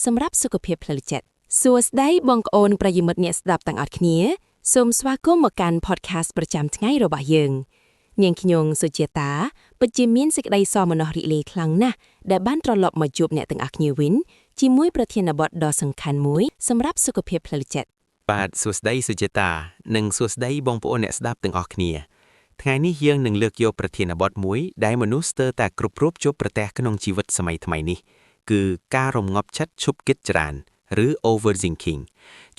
សម្រាប់សុខភាពផ្លូវចិត្តសួស្តីបងប្អូនប្រិយមិត្តអ្នកស្ដាប់ទាំងអស់គ្នាសូមស្វាគមន៍មកកាន់ podcast ប្រចាំថ្ងៃរបស់យើងនាងខ្ញុំសុជាតាពិតជាមានសេចក្តីសោមនស្សរីករាយខ្លាំងណាស់ដែលបានត្រឡប់មកជួបអ្នកទាំងអស់គ្នាវិញជាមួយប្រធានបទដ៏សំខាន់មួយសម្រាប់សុខភាពផ្លូវចិត្ត បាទសួស្តីសុជាតា និងសួស្តីបងប្អូនអ្នកស្ដាប់ទាំងអស់គ្នា ថ្ងៃនេះយើងនឹងលើកយកប្រធានបទមួយដែលមនុស្សស្ទើរតែគ្រប់រូបជួបប្រទះក្នុងជីវិតសម័យថ្មីនេះ គឺការរងាប់ចិត្តឈប់គិតច្រើនឬ overthinking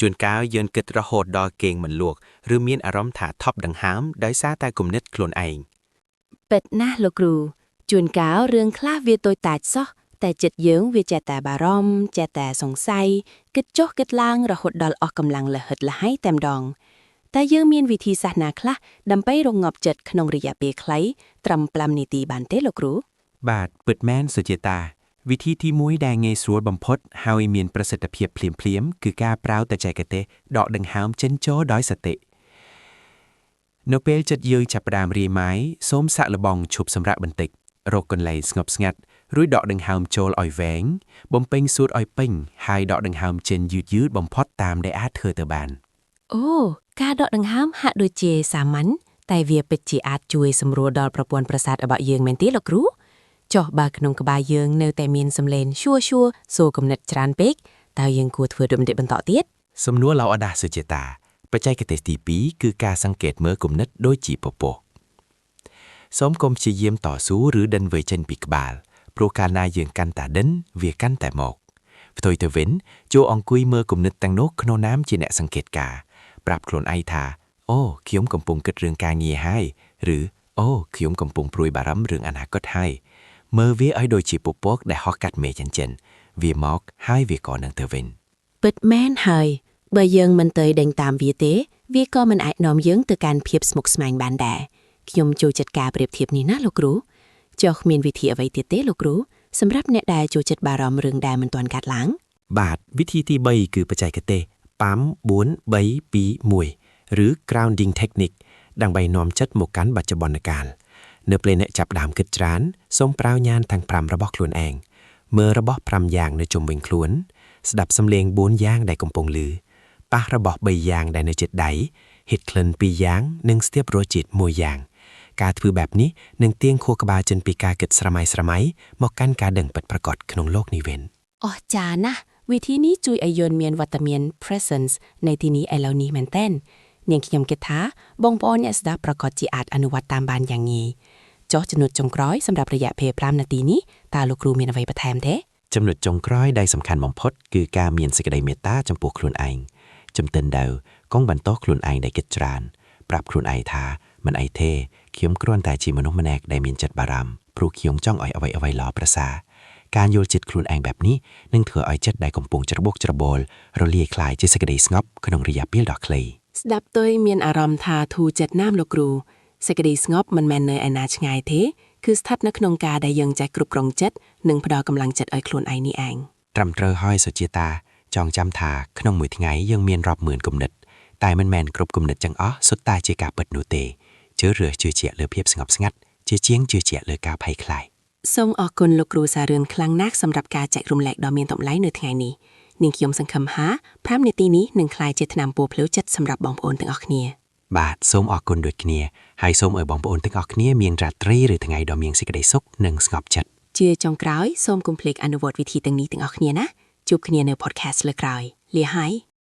ជួនកាលយើងគិតរហូតដល់គេងមិនលក់ឬមានអារម្មណ៍ថាថប់ដង្ហើមដោយសារតែគំនិតខ្លួនឯង ពិតណាស់លោកគ្រូជួនកាលរឿងខ្លះវាតូចតាចសោះតែចិត្តយើងវាចេះតែបារម្ភចេះតែសង្ស័យគិតចុះគិតឡើងរហូតដល់អស់កម្លាំងលហិតលហៃតែម្ដងតែយើងមានវិធីសាស្ត្រណាខ្លះដើម្បីរងាប់ចិត្តក្នុងរយៈពេលខ្លីត្រឹម5នាទីបានទេលោកគ្រូ បាទពិតមែនសុជាតា វិធីទី1ដែលងាយស្រួលបំផុតហើយមានប្រសិទ្ធភាពភ្លាមៗគឺការប្រើបច្ចេកទេសដកដង្ហើមចេញចូលដោយសតិនៅពេលចិត្តយើងចាប់ផ្ដើមរាយម៉ាយសូមសាកល្បងឈប់សម្រាកបន្តិចរកកន្លែងស្ងប់ស្ងាត់រួចដកដង្ហើមចូលឲ្យវែងបំពេញសួតឲ្យពេញហើយដកដង្ហើមចេញយឺតៗបំផុតតាមដែលអាចធ្វើទៅបាន អូការដកដង្ហើមហាក់ដូចជាសាមញ្ញតែវាពិតជាអាចជួយសម្រួលដល់ប្រព័ន្ធប្រសាទរបស់យើងមែនទេលោកគ្រូចុះបើក្នុងក្បាលយើងនៅតែមានសំឡេងឈួរឈួរសូរគំនិតច្រើនពេកតើយើងគួរធ្វើដូចម្តេចបន្តទៀត សំណួរល្អណាស់សុជាតាបច្ចេកទេសទី2គឺការសង្កេតមើលគំនិតដូចជាពពកសូមកុំព្យាយាមតស៊ូឬដេញវាចេញពីក្បាលព្រោះកាលណាយើងកាន់តែដេញវាកាន់តែមកផ្ទុយទៅវិញចូលអង្គុយមើលគំនិតទាំងនោះក្នុងនាមជាអ្នកសង្កេតការណ៍ប្រាប់ខ្លួនឯងថាអូខ្ញុំកំពុងគិតរឿងការងារហើយឬអូខ្ញុំកំពុងព្រួយបារម្ភរឿងអនាគតហើយមើលវាឲ្យដូចជាពពកដែលហោះកាត់មេឃចិញ្ចិនវាមកហើយវាក៏នឹងទៅវិញ ពិតមែនហើយបើយើងមិនទៅដេញតាមវាទេ វាក៏មិនអាចនាំយើងទៅកាន់ភាពស្មុគស្មាញបានដែរខ្ញុំចូលចិត្តការប្រៀបធៀបនេះណាលោកគ្រូចុះមានវិធីអ្វីទៀតទេលោកគ្រូសម្រាប់អ្នកដែលចូលចិត្តបារម្ភរឿងដែលមិនទាន់កើតឡើង បាទវិធីទី3គឺបច្ចេកទេស5 4 3 2 1ឬ grounding technique ដើម្បីនាំចិត្តមកកាន់បច្ចុប្បន្នកាលនៅពេលអ្នកចាប់ផ្ដើមគិតច្រើនសូមប្រើញាណទាំង5របស់ខ្លួនឯងមើលរបស់5យ៉ាងនៅជុំវិញខ្លួន ស្ដាប់សំឡេង4យ៉ាងដែលកំពុងឮប៉ះរបស់3យ៉ាងដែលនៅជិតដៃហិតក្លិន2យ៉ាង និងស្ទាបរសជាតិ1យ៉ាង ការធ្វើបែបនេះនឹងទាញខួរក្បាលចេញពីការគិតស្រមៃស្រមៃមកកាន់ការដឹងពិតប្រាកដក្នុងលោកនេះវិញ អស្ចារ្យណាស់វិធីនេះជួយឲ្យយើងមានវត្តមាន presence នៅទីនេះឥឡូវនេះមែនទែននាងខ្ញុំគិតថាបងប្អូនអ្នកស្ដាប់ប្រាកដជាអាចអនុវត្តតាមបានយ៉ាងងាយចុះចំណុចចុងក្រោយសម្រាប់រយៈពេល5នាទីនេះតើលោកគ្រូមានអ្វីបន្ថែមទេ ចំណុចចុងក្រោយដែលសំខាន់បំផុតគឺការមានសេចក្តីមេត្តាចំពោះខ្លួនឯងជំទិនដៅកុំបន្ទោសខ្លួនឯងដែលគិតច្រើនប្រាប់ខ្លួនឯងថាមិនអីទេខ្ញុំគ្រាន់តែជាមនុស្សម្នាក់ដែលមានចិត្តបារម្ភព្រោះខ្ញុំចង់ឲ្យអ្វីអ្វីល្អប្រសើរការយល់ចិត្តខ្លួនឯងបែបនេះនឹងធ្វើឲ្យចិត្តដែលកំពុងច្របូកច្របល់រលាយក្លាយជាសេចក្តីស្ងប់ក្នុងរយៈពេលដ៏ខ្លី ស្ដាប់ទៅមានអារម្មណ៍ថាធូរចិត្តណាស់លោកគ្រូសេចក្តីស្ងប់មិនមែននៅឯណាឆ្ងាយទេគឺស្ថិតនៅក្នុងការដែលយើងចេះគ្រប់គ្រងចិត្តនិងផ្ដល់កម្លាំងចិត្តឲ្យខ្លួនឯងនេះឯង ត្រឹមត្រូវហើយសុជាតាចងចាំថាក្នុងមួយថ្ងៃយើងមានរាប់ម៉ឺនគំនិតតែមិនមែនគ្រប់គំនិតទាំងអស់សុទ្ធតែជាការពិតនោះទេជឿរើសជឿជាក់លើភាពស្ងប់ស្ងាត់ជាជាងជឿជាក់លើការភ័យខ្លាច សូមអរគុណលោកគ្រូសារឿនខ្លាំងណាស់សម្រាប់ការចែករំលែកដ៏មានតម្លៃនៅថ្ងៃនេះនាងខ្ញុំសង្ឃឹមថា5នាទីនេះនឹងក្លាយជាថ្នាំពោផ្លូវចិត្តសម្រាប់បងប្អូនទាំងអស់គ្នា បាទសូមអរគុណដូចគ្នាហើយសូមឲ្យបងប្អូនទាំងអស់គ្នាមានរាត្រីឬថ្ងៃដ៏មានសេចក្តីសុខនិងស្ងប់ចិត្ត ជាចុងក្រោយសូមកុំភ្លេចអនុវត្តវិធីទាំងនេះទាំងអស់គ្នាណាជួបគ្នានៅ podcast លើកក្រោយលាហើយ។